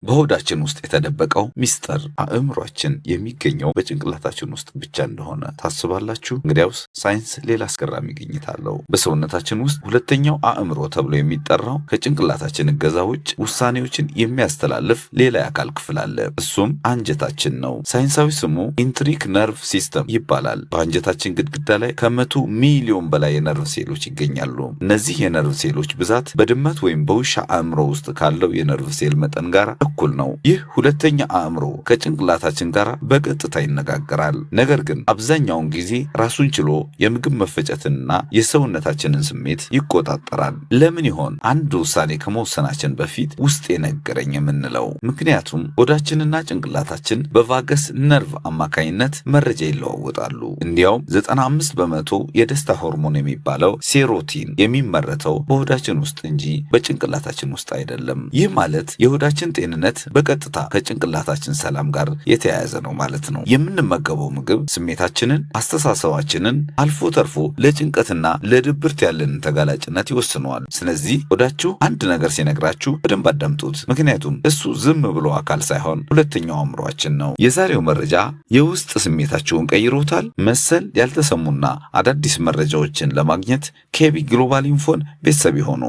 በሆዳችን ውስጥ የተደበቀው ሚስጥር። አእምሯችን የሚገኘው በጭንቅላታችን ውስጥ ብቻ እንደሆነ ታስባላችሁ? እንግዲያውስ ሳይንስ ሌላ አስገራሚ ግኝት አለው። በሰውነታችን ውስጥ ሁለተኛው አእምሮ ተብሎ የሚጠራው፣ ከጭንቅላታችን እገዛ ውጭ ውሳኔዎችን የሚያስተላልፍ ሌላ የአካል ክፍል አለ። እሱም አንጀታችን ነው። ሳይንሳዊ ስሙ enteric nerve system ይባላል። በአንጀታችን ግድግዳ ላይ ከ100 ሚሊዮን በላይ የነርቭ ሴሎች ይገኛሉ። እነዚህ የነርቭ ሴሎች ብዛት በድመት ወይም በውሻ አእምሮ ውስጥ ካለው የነርቭ ሴል መጠን ጋር እኩል ነው። ይህ ሁለተኛ አእምሮ ከጭንቅላታችን ጋር በቀጥታ ይነጋገራል። ነገር ግን አብዛኛውን ጊዜ ራሱን ችሎ የምግብ መፈጨትንና የሰውነታችንን ስሜት ይቆጣጠራል። ለምን ይሆን አንድ ውሳኔ ከመወሰናችን በፊት ውስጤ ነገረኝ የምንለው? ምክንያቱም ሆዳችንና ጭንቅላታችን በ vagus nerve አማካኝነት መረጃ ይለዋወጣሉ። እንዲያውም 95% የደስታ ሆርሞን የሚባለው serotonin የሚመረተው በሆዳችን ውስጥ እንጂ በጭንቅላታችን ውስጥ አይደለም። ይህ ማለት የሆዳችን ጤንነት በቀጥታ ከጭንቅላታችን ሰላም ጋር የተያያዘ ነው ማለት ነው። የምንመገበው ምግብ ስሜታችንን፣ አስተሳሰባችንን፣ አልፎ ተርፎ ለጭንቀትና ለድብርት ያለንን ተጋላጭነት ይወስነዋል። ስለዚህ ሆዳችሁ አንድ ነገር ሲነግራችሁ በደንብ አዳምጡት። ምክንያቱም እሱ ዝም ብሎ አካል ሳይሆን ሁለተኛው አእምሯችን ነው። የዛሬው መረጃ የውስጥ ስሜታችሁን ቀይሮታል? መሰል ያልተሰሙና አዳዲስ መረጃዎችን ለማግኘት ኬቢ ግሎባል ኢንፎን ቤተሰብ ይሁኑ።